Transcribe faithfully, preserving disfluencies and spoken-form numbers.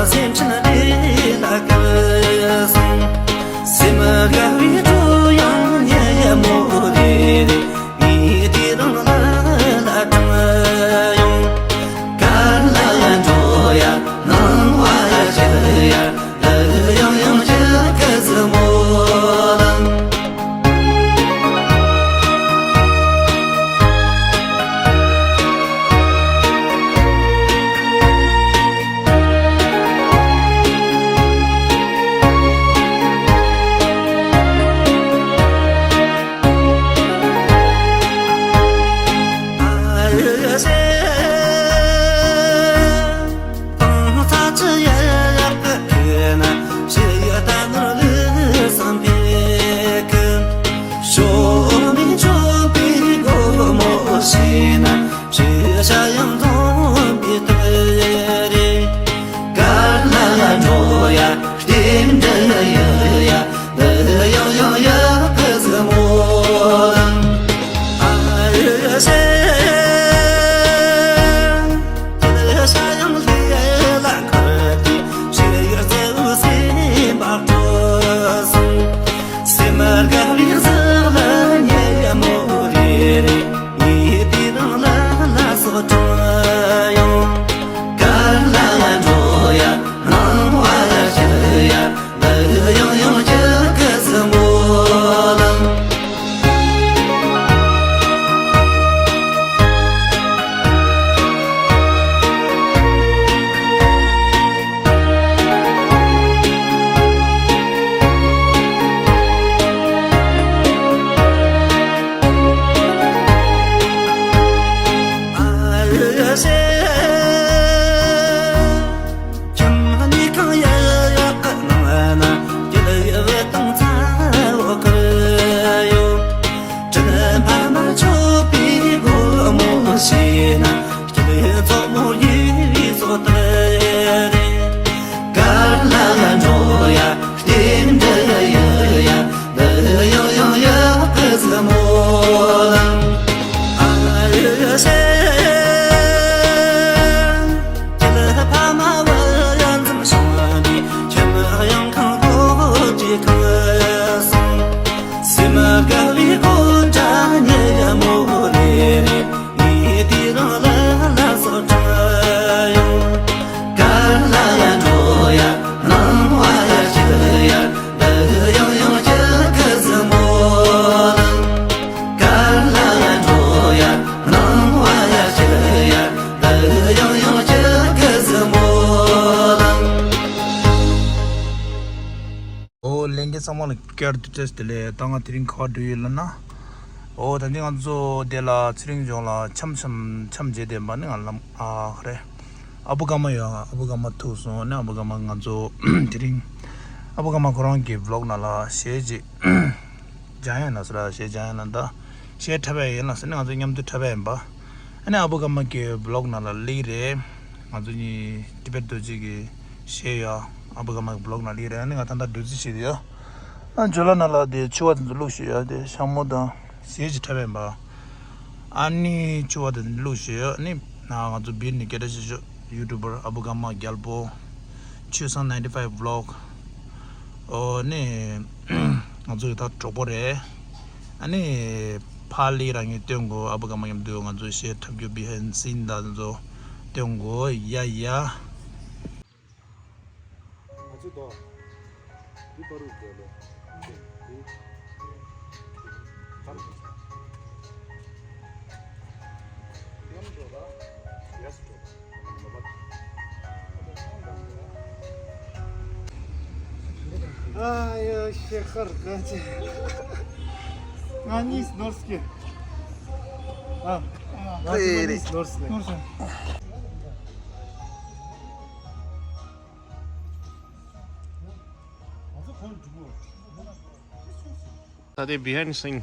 སེམས་ཅན་བདེ་ལ་སྐུལ་སོང་། སེམས་དགའ་བའི་སྤྲོ་ཡང་ཉལ་མོ་རེ་རེ། ངས་དེ་རིང་ལ་ལ་དྲངས་ཡོང་། གར་ལ་འགྲོ་ཡ་སྣང་བ་ཡ་ཆེ་ཡ། ཡང་ཡང་ཆེ་གི་ཟི་མོ་ལ། སེམས་དགའ་བའི་གཟི་ལ་ཉལ་མོ་རེ་རེ། ངས་དེ་རིང་ལ་ལ་སོགས་དྲངས་ཡོང་། གར་ལ་འགྲོ་ཡ་སྣང་བ་ལ་ཤར་ཡ། ཡང་ཡང་ཆེ་གི་ཟི་མོ་ལ། ཨོ་ལྷན་རྒྱས་ཚང་མ་ལ་བསྐྱར་དུ་བཀྲ་ཤིས་བདེ་ལེགས། ད་ང་དེ་རིང་ག་པར་འགྲོ་ཡོད་ལབ་ན། ཨོ་ད་ནི་ང་ཚོ་འདི་ལ་ཚེ་རིང་ལྗོངས་ལ་འཆམ་འཆམ་འཆམ་བྱས་བསྡད་པ་ནི། ང་ལམ་ཨ་ཧ་རེ། ཨ་བུ་ག་མ་ཡོད། ཨ་བུ་ག་མ་ཐུག་སོང་ནི། ཨ་བུ་ག་མ་ང་ཚོ་དེ་རིང་ཨ་བུ་ག་མ་ཁོ་རང་གི་བི་ལོག་ནང་ལ་གཞས་ཅིག་སྦྱང་ཡ་ན་ཟེར། གཞས་སྦྱང་ཡ་ན་ད་གཞས་འཁྲབ་ཡ་ཡིན་ལ་ཟེར་ནི། ང་ཚོ་མཉམ་དུ་འཁྲབ་ཡ་ཡིན་པ། ཨ་ནི་ཨ་བུ་ག་མ་གི་བི་ལོག་ནང་ལ་སླེབས་རེད། ང་ཚོ་གཉིས་ཏི་པེད་རྡོ་རྗེ་གི་གཞས་ཡོད། ཨ་བུ་ག་མ་གི་བི་ལོག་ནང་སླེབས་རེད། ཨ་ནི་ང་ད་ལྟ་འགྲོ་རྩིས་བྱེད་དུ་ཡོད། ཨ་ཇོ་ལ་ནང་ལ་དེ་ཕྱུ་པ་དེ་ཚོ་བླུགས་ཤིག་ཡོད། དེ་ཤ་མོ་དང་གཞས་ཅིག་འཁྲབ་ཡ་ཡིན་པ། ཨ་ནི་ཕྱུ་པ་དེ་བླུགས་ཤིག་ཡོད། ཨ་ནི་ང་ཚོ་བིར་ནས་སྐད་ཆ་བཤད་ཤོག་ཡུ་ཊུབ་པར་ཨ་བུ་ག་མ་རྒྱལ་པོ། ཆོས་བཟང་ninety five vlog། ཨོ་ནི་ང་ཚོ་ཡི་ད་གྲོགས་པོ་རེད། ཨ་ནི་ཕར་ལ་རང་གིས་སྟོན་དགོས། ཨ་བུ་ག་མ་མཉམ་དུ་ང་ཚོ་གཞས་འཁྲབ་རྒྱུ་behind scene་དང་དེ་ཚོ་སྟོན་དགོས། ཡ་ཡ། ང་ཚོ་དོ། འདི་པ་རུ་དེ་ལོ། འདི། འདི། གར་དུ་ཆ། ཡང་འགྲོ་ལ། ཡས་འགྲོ་ལ། ལོ་པ། ཨ་ཡོ་ཤེ་ཁར་ག་ཅི། ང་གཉིས་ནོར་སྐྱེ། ཨ། ང་ཚོ་གཉིས་ནོར་སྐྱེ། ནོར་སོང་། ད་ལྟའི་behind scene།